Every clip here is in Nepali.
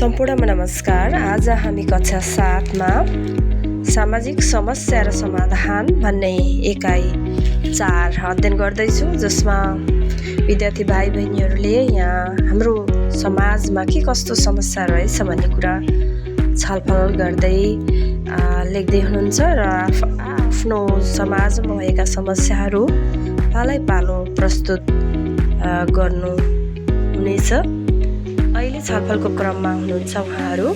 सम्पूर्णमा नमस्कार। आज हामी कक्षा 7 मा सामाजिक समस्या र समाधान भन्ने एकाइ 4 अध्ययन गर्दैछु, जसमा विद्यार्थी भाइ बहिनीहरूले यहाँ हाम्रो समाजमा के कस्तो समस्या रहेछ भन्ने कुरा छलफल गर्दै लेख्दै हुनुहुन्छ र आफ्नो समाजमा भएका समस्याहरू पालै पालो प्रस्तुत गर्नु हुनेछ। अहिले छलफलको क्रममा हुनुहुन्छ उहाँहरू।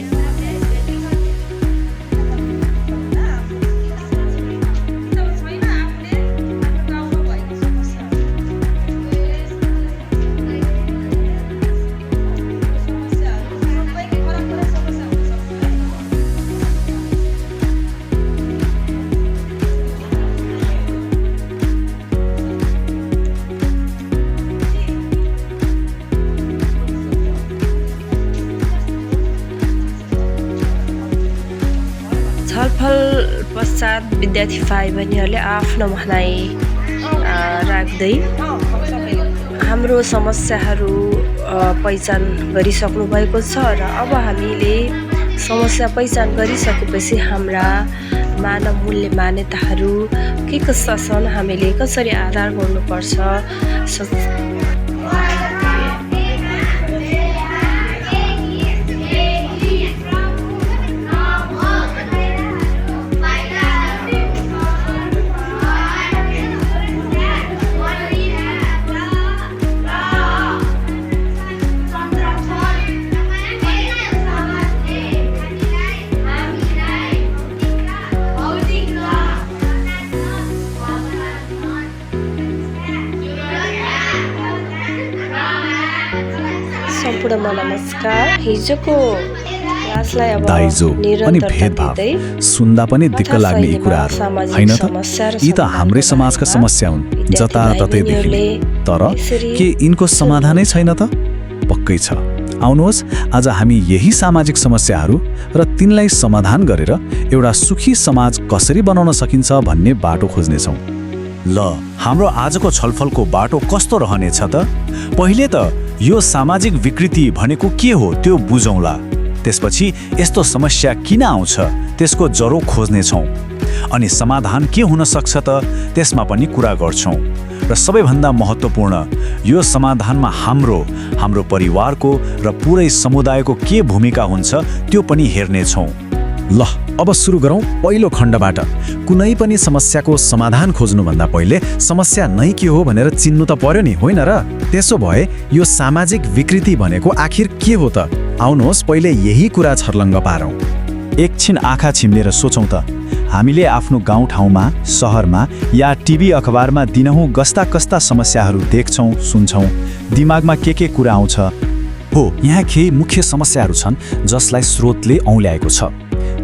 छलफल पश्चात विद्यार्थी भाइ बहिनीहरूले आफ्नो भनाइ राख्दै हाम्रो समस्याहरू पहिचान गरिसक्नु भएको छ र अब हामीले समस्या पहिचान गरिसकेपछि हाम्रा मानव मूल्य मान्यताहरू के कस्ता छन्, हामीले कसरी आधार गर्नुपर्छ, सम्पूर्णमा नमस्कार। हिजोको क्लासलाई अब दाइजो अनि भेदभाव सुन्दा पनि दिक्क लाग्ने यी कुराहरू हैन त। यी त हाम्रै समाजका समस्या हुन्, जताततै देखिने। तर के यिनको समाधानै छैन त? पक्कै छ। आउनुहोस्, आज हामी यही सामाजिक समस्याहरू र तिनलाई समाधान गरेर एउटा सुखी समाज कसरी बनाउन सकिन्छ भन्ने बाटो खोज्नेछौँ। ल, हाम्रो आजको छलफलको बाटो कस्तो रहनेछ त? पहिले त यो सामाजिक विकृति भनेको के हो त्यो बुझौँला। त्यसपछि यस्तो समस्या किन आउँछ त्यसको जरो खोज्नेछौँ, अनि समाधान के हुन सक्छ त त्यसमा पनि कुरा गर्छौँ। र सबैभन्दा महत्त्वपूर्ण, यो समाधानमा हाम्रो परिवारको र पुरै समुदायको के भूमिका हुन्छ त्यो पनि हेर्नेछौँ। ल, अब सुरु गरौँ पहिलो खण्डबाट। कुनै पनि समस्याको समाधान खोज्नुभन्दा पहिले समस्या नै के हो भनेर चिन्नु त पर्यो नि, होइन र? त्यसो भए यो सामाजिक विकृति भनेको आखिर के हो त? आउनुहोस् पहिले यही कुरा छर्लङ्ग पारौँ। एकछिन आँखा छिम्लेर सोचौँ त, हामीले आफ्नो गाउँठाउँमा, सहरमा या टिभी अखबारमा दिनहुँ कस्ता समस्याहरू देख्छौँ, सुन्छौँ। दिमागमा के कुरा आउँछ? हो, यहाँ केही मुख्य समस्याहरू छन् जसलाई स्रोतले औँल्याएको छ।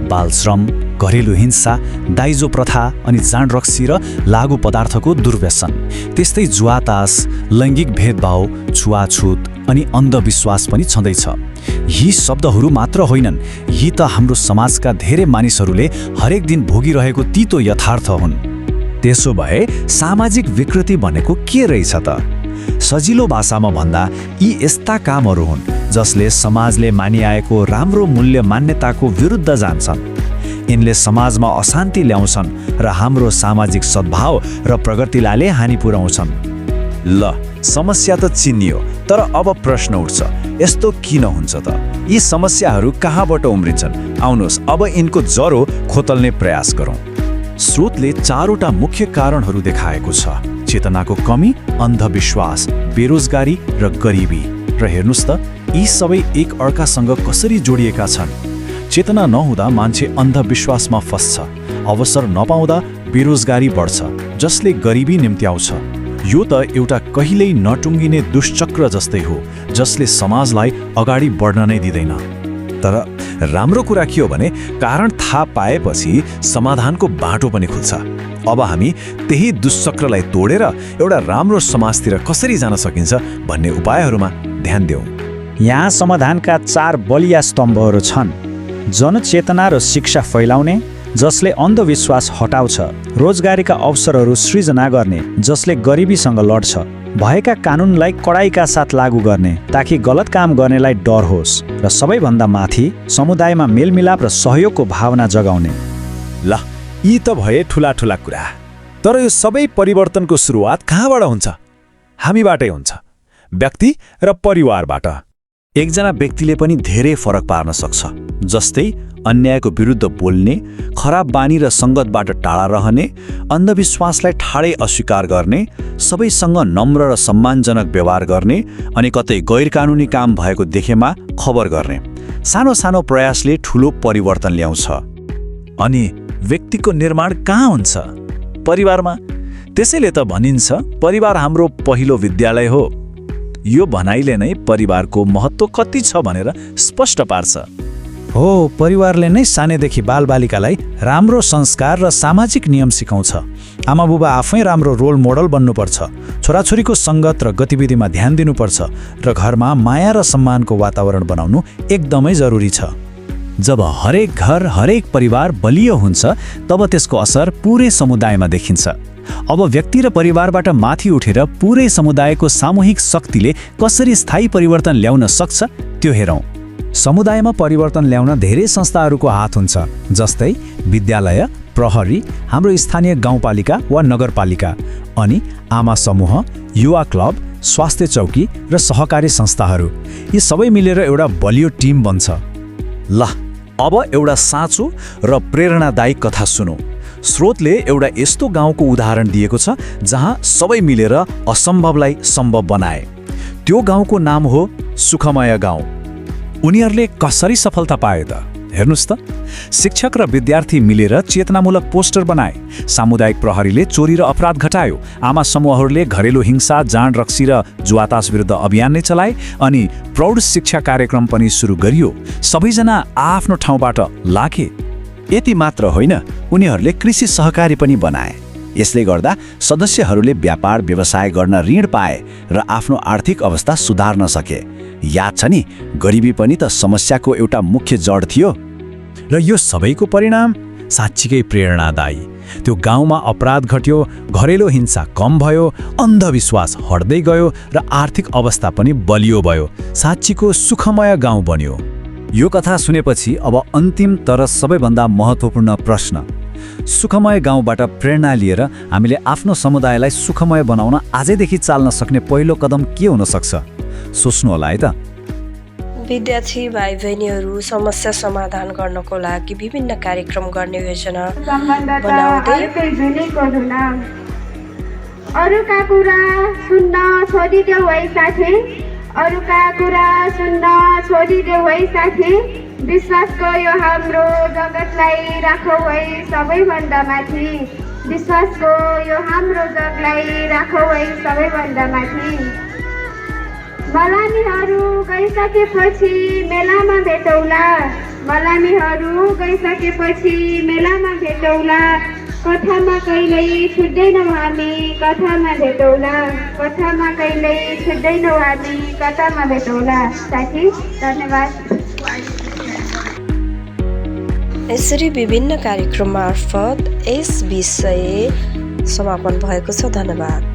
बालश्रम, घरेलु हिंसा, दाइजो प्रथा अनि जाँड रक्सी र लागु पदार्थको दुर्व्यसन, त्यस्तै जुवातास, लैङ्गिक भेदभाव, छुवाछुत अनि अन्धविश्वास पनि छँदैछ। यी शब्दहरू मात्र होइनन्, यी त हाम्रो समाजका धेरै मानिसहरूले हरेक दिन भोगिरहेको तितो यथार्थ हुन्। त्यसो भए सामाजिक विकृति भनेको के रहेछ त? सजिलो भाषामा भन्दा यी यस्ता कामहरू हुन् जसले समाजले मानिआएको राम्रो मूल्य मान्यताको विरुद्ध जान्छन्। यिनले समाजमा अशान्ति ल्याउँछन् र हाम्रो सामाजिक सद्भाव र प्रगतिलाई हानि पुर्याउँछन्। ल, समस्या त चिनियो, तर अब प्रश्न उठ्छ, यस्तो किन हुन्छ त? यी समस्याहरू कहाँबाट उम्रिन्छन्? आउनुहोस् अब यिनको जरो खोतल्ने प्रयास गरौँ। स्रोतले 4वटा मुख्य कारणहरू देखाएको छ: चेतनाको कमी, अन्धविश्वास, बेरोजगारी र गरिबी। र हेर्नुस् त, यी सबै एक अर्कासँग कसरी जोडिएका छन्। चेतना नहुँदा मान्छे अन्धविश्वासमा फस्छ, अवसर नपाउँदा बेरोजगारी बढ्छ, जसले गरिबी निम्त्याउँछ। यो त एउटा कहिल्यै नटुङ्गिने दुष्चक्र जस्तै हो, जसले समाजलाई अगाडि बढ्न नै दिँदैन। तर राम्रो कुरा के हो भने कारण थाहा पाएपछि समाधानको बाटो पनि खुल्छ। अब हामी त्यही दुष्चक्रलाई तोडेर एउटा राम्रो समाजतिर कसरी जान सकिन्छ भन्ने उपायहरूमा ध्यान देऊ। यहाँ समाधानका 4 बलिया स्तम्भहरू छन्। जनचेतना र शिक्षा फैलाउने, जसले अन्धविश्वास हटाउँछ, रोजगारीका अवसरहरू सृजना गर्ने, जसले गरिबीसँग लड्छ, भएका कानुनलाई कडाइका साथ लागू गर्ने ताकि गलत काम गर्नेलाई डर होस् र सबैभन्दा माथि समुदायमा मेलमिलाप र सहयोगको भावना जगाउने। ल यी त भए ठुला ठुला कुरा, तर यो सबै परिवर्तनको सुरुवात कहाँबाट हुन्छ? हामीबाटै हुन्छ, व्यक्ति र परिवारबाट। एकजना व्यक्तिले पनि धेरै फरक पार्न सक्छ, जस्तै अन्यायको विरुद्ध बोल्ने, खराब बानी र सङ्गतबाट टाढा रहने, अन्धविश्वासलाई ठाडै अस्वीकार गर्ने, सबैसँग नम्र र सम्मानजनक व्यवहार गर्ने अनि कतै गैरकानुनी काम भएको देखेमा खबर गर्ने। सानो सानो प्रयासले ठुलो परिवर्तन ल्याउँछ। अनि व्यक्तिको निर्माण कहाँ हुन्छ? परिवारमा। त्यसैले त भनिन्छ परिवार हाम्रो पहिलो विद्यालय हो। यो भनाइले नै परिवारको महत्त्व कति छ भनेर स्पष्ट पार्छ। हो, परिवारले नै सानैदेखि बालबालिकालाई राम्रो संस्कार र सामाजिक नियम सिकाउँछ। आमाबुबा आफै राम्रो रोल मोडल बन्नुपर्छ, छोराछोरीको सङ्गत र गतिविधिमा ध्यान दिनुपर्छ र घरमा माया र सम्मानको वातावरण बनाउनु एकदमै जरुरी छ। जब हरेक घर, हरेक परिवार बलियो हुन्छ तब त्यसको असर पुरै समुदायमा देखिन्छ। अब व्यक्ति र परिवारबाट माथि उठेर पुरै समुदायको सामूहिक शक्तिले कसरी स्थायी परिवर्तन ल्याउन सक्छ त्यो हेरौँ। समुदायमा परिवर्तन ल्याउन धेरै संस्थाहरूको हात हुन्छ, जस्तै विद्यालय, प्रहरी, हाम्रो स्थानीय गाउँपालिका वा नगरपालिका, अनि आमा समूह, युवा क्लब, स्वास्थ्य चौकी र सहकारी संस्थाहरू। यी सबै मिलेर एउटा बलियो टिम बन्छ। ल अब एउटा साँचो र प्रेरणादायी कथा सुनौ। स्रोतले एउटा यस्तो गाउँको उदाहरण दिएको छ जहाँ सबै मिलेर असम्भवलाई सम्भव बनाए। त्यो गाउँको नाम हो सुखमय गाउँ। उनीहरूले कसरी सफलता पाए त? हेर्नुस् त, शिक्षक र विद्यार्थी मिलेर चेतनामूलक पोस्टर बनाए, सामुदायिक प्रहरीले चोरी र अपराध घटायो, आमा समूहहरूले घरेलु हिंसा, जाँड रक्सी र जुवातास विरुद्ध अभियान नै चलाए, अनि प्रौढ शिक्षा कार्यक्रम पनि सुरु गरियो। सबैजना आफ्नो ठाउँबाट लागे। यति मात्र होइन, उनीहरूले कृषि सहकारी पनि बनाए। यसले गर्दा सदस्यहरूले व्यापार व्यवसाय गर्न ऋण पाए र आफ्नो आर्थिक अवस्था सुधार्न सके। याद छ नि, गरिबी पनि त समस्याको एउटा मुख्य जड थियो। र यो सबैको परिणाम साँच्चीकै प्रेरणादायी। त्यो गाउँमा अपराध घट्यो, घरेलु हिंसा कम भयो, अन्धविश्वास हट्दै गयो र आर्थिक अवस्था पनि बलियो भयो। साँच्चीको सुखमय गाउँ बन्यो। यो कथा सुनेपछि अब अन्तिम तर सबैभन्दा महत्त्वपूर्ण प्रश्न, सुखमय गाउँबाट प्रेरणा लिएर हामीले आफ्नो समुदायलाई सुखमय बनाउन आजैदेखि चाल्न सक्ने पहिलो कदम के हुन सक्छ? सोच्नु होला है त। विद्यार्थी भाइ बहिनीहरू समस्या समाधान गर्नको लागि विभिन्न कार्यक्रम गर्ने योजना बनाउँदै अरूका कुरा सुन्न छोडिदेऊ है साथी, अरूका कुरा सुन्न छोडिदेऊ है साथी, विश्वासको यो हाम्रो जगतलाई राखौ है सबैभन्दा माथि, विश्वासको यो हाम्रो जगलाई राखौ है सबैभन्दा माथि। मलामीहरू गइसकेपछि मेलामा भेटौला, मलामीहरू गइसकेपछि मेलामा भेटौला, कथामा कहिल्यै छुट्दैनौँ हामी, कथामा भेटौला, कथामा कहिल्यै छुट्दैनौँ हामी, कथामा भेटौला। साथी, धन्यवाद। यसरी विभिन्न कार्यक्रम मार्फत यस विषय समापन भएको छ। धन्यवाद।